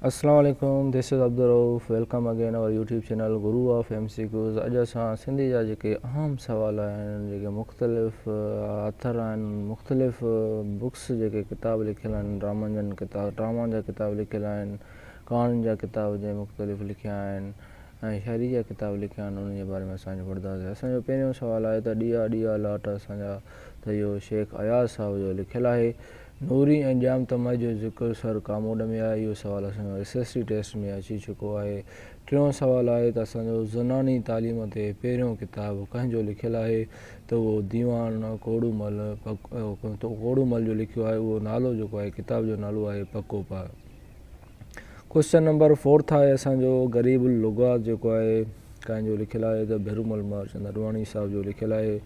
اسلام عليڪم this is Abdul Rauf welcome again our YouTube channel Guru of M C Qs اڄ اسان سنڌي جا جيڪي اهم سوال آهن جيڪي مختلف آٿر آهن مختلف بڪس جيڪي ڪتاب لکيل آهن ڊرامن جن ڪتاب ڊرامن جا ڪتاب لکيل آهن ڪهاڻين جا ڪتاب جنهن مختلف لکيا آهن ۽ شاعري جا ڪتاب لکيا آهن انهن جي باري ۾ اسان اڄ پڙهنداسين اسان جو پهريون سوال آهي ته ڏيئا ڏيئا لاٽ اسان جا ته اهو شيخ اياز صاحب جو لکيل آهي نوري ۽ ڄام تماچي جو ذڪر سر ڪاموڏ ۾ آهي. اهو سوال اسان جو ايس ايس ٽي ٽيسٽ ۾ اچي چڪو آهي. ٽيون سوال آهي ته اسان جو زناني تعليم تي پهريون ڪتاب ڪنهن جو لکيل آهي ته اهو ديوان ڪوڙومل ڪوڙومل جو لکيو آهي اهو نالو جيڪو آهي ڪتاب جو نالو آهي پڪو پهه. ڪوئسچن نمبر فورٿ آهي اسان جو غريب اللغات جيڪو آهي ڪنهن جو لکيل آهي ته ڀيرومل مهرچند اڏواڻي صاحب جو لکيل آهي.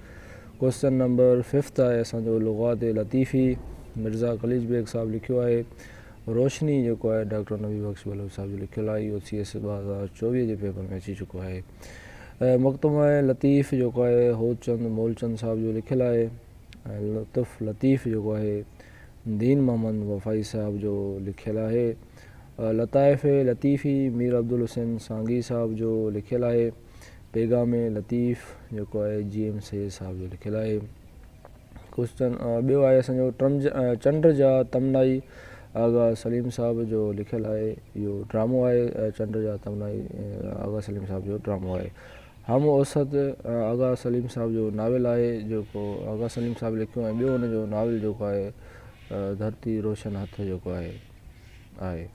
ڪوئسچن نمبر ففٿ آهي اسان جو لغات لطيفي مرزا قليچ بيگ صاحب لکيو آهي. روشني جيڪو آهي ڊاڪٽر نبي بخش بلوچ صاحب جو لکيل آهي اهو سي ايس 2024 جي پيپر ۾ اچي چڪو آهي. مخدوم لطيف جيڪو آهي هوتچند مولچند صاحب جو لکيل آهي ۽ لطف لطيف جيڪو آهي دين محمد وفائي صاحب جو لکيل آهي. لطائف لطيفي مير عبدالحسين سانگي صاحب جو لکيل آهي. پيغام لطيف جيڪو آهي جي ايم سيد صاحب جو لکيل آهي. ڪوئسچن ٻيو آهي اسان جو چنڊ جا تمنائي آغا سليم صاحب جو لکيل آهي. اهو ڊرامو آهي چنڊ جا تمنائي آغا سليم صاحب جو ڊرامو آهي. هم اوسط آغا سليم صاحب جو ناول آهي جيڪو آغا سليم صاحب لکيو ۽ ٻيو ان جو ناول جيڪو آهي ڌرتي روشن هٿ جيڪو آهي آهي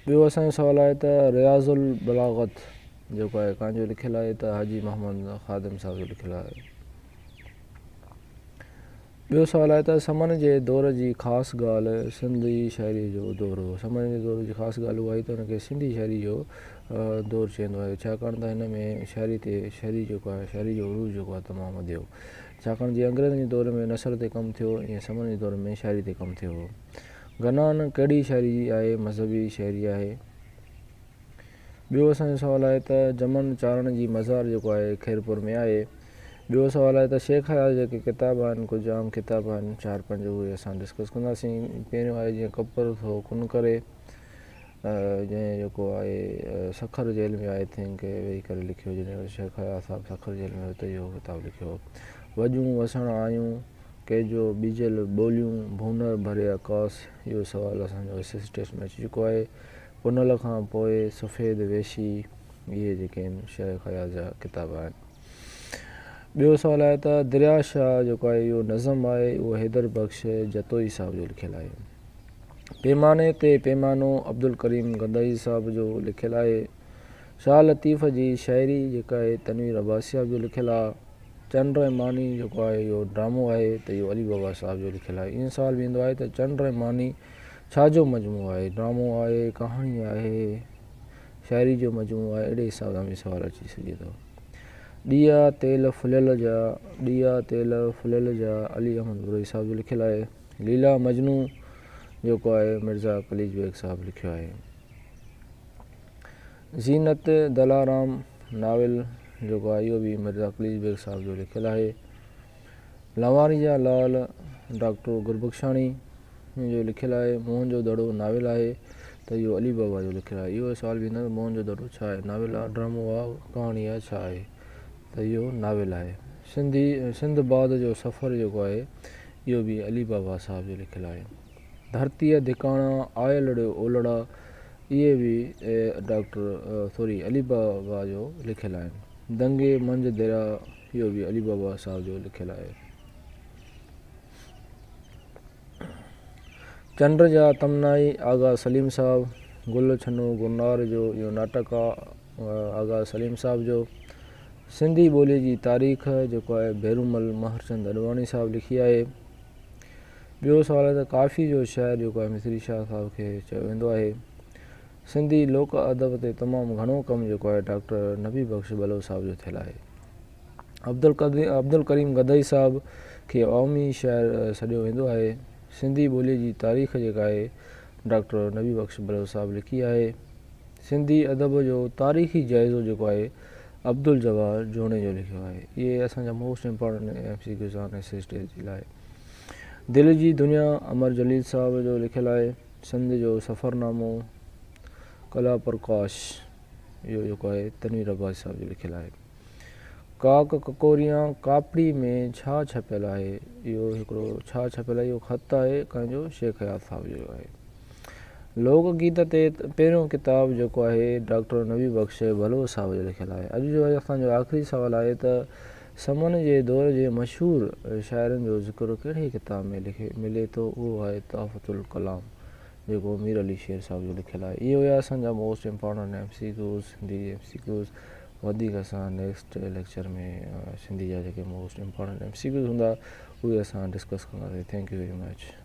ٻيو اسان جو سوال آهي ته رياض البلاغت جيڪو آهي ڪان جو لکيل آهي ته حاجي محمد خادم صاحب جو لکيل آهي. ٻيو سوال آهي ته سمن جي دور جي خاص ڳالهه سنڌي شاعريء جو دور هو. سمن جي دور جي خاص ڳالهه اها آهي ته ان کي سنڌي شاعريء جو دور چوندو آهي ڇاڪاڻ ته هن ۾ شاعري تي شاعري جيڪو آهي شاعري جو عروج جيڪو آهي تمام وڌيو. ڇاڪاڻ جيئن انگريزن جي دور ۾ نثر تي ڪم ٿيو ائين سمن جي دور ۾ شاعري تي ڪم ٿيو هو. گنان ڪهڙي شاعري آهي؟ مذهبي شاعري آهي. ٻيو اسان جو سوال آهي ته جمن چارڻ جي مزار جيڪو آهي خيرپور ۾ آهي. ٻيو سوال آهي ته شيخ اياز جيڪي ڪتاب آهن ڪجهه عام ڪتاب آهن چار پنج اهي اسان ڊسڪس ڪنداسين پهريون آهي جيئن ڪپر ٿو ڪن ڪري جنهن جيڪو آهي سکر جيل ۾ I think ويهي ڪري لکيو جڏهن شيخ اياز صاحب سکر جيل ۾ هو ته اهو ڪتاب لکيو وڄون وسڻ آيون ڪيجو ٻيجل ٻوليون ڀونر ڀري آڪاس اهو سوال اسان جو ايس ايس ٽيسٽ ۾ اچي چڪو آهي پنهل کان پوء سفيد ويشي اهي جيڪي آهن شيخ اياز جا ڪتاب آهن. ٻيو سوال آهي ته دريا شاهه جيڪو آهي اهو نظم آهي اهو حيدر بخش جتوئي صاحب جو لکيل آهي. پيماني تي پيمانو عبدالڪريم گدائي صاحب جو لکيل آهي. شاهه لطيف جي شاعري جيڪا آهي تنوير عباسي صاحب جو لکيل آهي. چنڊ ۽ ماني جيڪو آهي اهو ڊرامو آهي ته اهو علي بابا صاحب جو لکيل آهي. ائين سوال به ايندو آهي ته چنڊ ۽ ماني ڇا جو مجموعو آهي؟ ڊرامو آهي، ڪهاڻي آهي، شاعري جو مجموعو آهي، اهڙي حساب سان به سوال اچي سگهي ٿو. ڏيئا تيل ڦليل جا، ڏيئا تيل ڦليل جا علي احمد بروهي صاحب جو لکيل آهي. ليلا مجنون جيڪو آهي مرزا قليچ بيگ صاحب لکيو آهي. زينت دلارام ناول جيڪو آهي اهو به مرزا قليچ بيگ صاحب جو لکيل آهي. لنواري جا لال ڊاڪٽر گربخشاڻي جو لکيل آهي. موهن جو دڙو ناول آهي ته اهو علي بابا جو لکيل آهي. اهو سوال به ايندو آهي ته موهن جو دڙو ڇا آهي؟ ناول آهي، ڊرامو آهي، ڪهاڻي آهي، ڇا آهي؟ ته اهو ناول آهي. سنڌي سنڌ باد جو سفر جيڪو آهي اهو به علي بابا صاحب جو لکيل آهي. ڌرتيء ڌڪاڻا، آيل ڙي اولڙا اهي به ڊاڪٽر سوري علي بابا جو لکيل آهن. دنگي منجهه درياء اهو به علي بابا صاحب جو لکيل آهي. چنڊ جا تمنائي آغا سليم صاحب، گل ڇنو گرنار جو اهو ناٽڪ آ آغا سليم صاحب جو. سنڌي ٻوليء جي تاريخ جيڪو آهي ڀيرومل مهرچند اڏواڻي صاحب لکي آهي. ٻيو سوال آهي ته ڪافي جو شاعر جيڪو آهي مصري شاهه صاحب کي چيو ويندو آهي. سنڌي لوڪ ادب تي تمام گهڻو ڪم جيڪو آهي ڊاڪٽر نبي بخش بلوچ صاحب جو ٿيل آهي. عبدالڪريم گدائي صاحب کي عوامي شاعر سڏيو ويندو آهي. سنڌي ٻوليء جي تاريخ جيڪا آهي ڊاڪٽر نبي بخش بلوچ صاحب لکي آهي. سنڌي ادب جو تاريخي جائزو جيڪو آهي عبدالجبار جوڻيجو لکيو آهي. اهي اسان جا most important M C Qs آهن ايس ايس ٽي جي لاء. دل جي دنيا امر جليل صاحب جو لکيل آهي. سنڌ جو سفرنامو، ڪلا پرڪاش اهو جيڪو آهي تنوير عباسي صاحب جو لکيل آهي. ڪاڪ ڪڪوريان ڪاپڙي ۾ ڇا ڇپيل آهي؟ اهو هڪڙو ڇا ڇپيل آهي؟ اهو خط آهي ڪنهن جو؟ شيخ اياز صاحب جو آهي. لوڪ گيت تي پهريون ڪتاب جيڪو آهي ڊاڪٽر نبي بخش بلوچ صاحب جو لکيل آهي. اڄ جو اسان جو آخري سوال آهي ته سمن جي دور جي مشهور شاعرن جو ذڪر ڪهڙي ڪتاب ۾ ملي ٿو؟ اهو آهي تحفة الڪلام جيڪو مير علي شير صاحب جو لکيل آهي. اهي هيا اسان جا most important M C Qs Sindhi M C Qs. وڌيڪ اسان نيڪسٽ ليڪچر ۾ سنڌي جا جيڪي most important M C Qs هوندا اهي اسان ڊسڪس ڪنداسين. Thank you very much.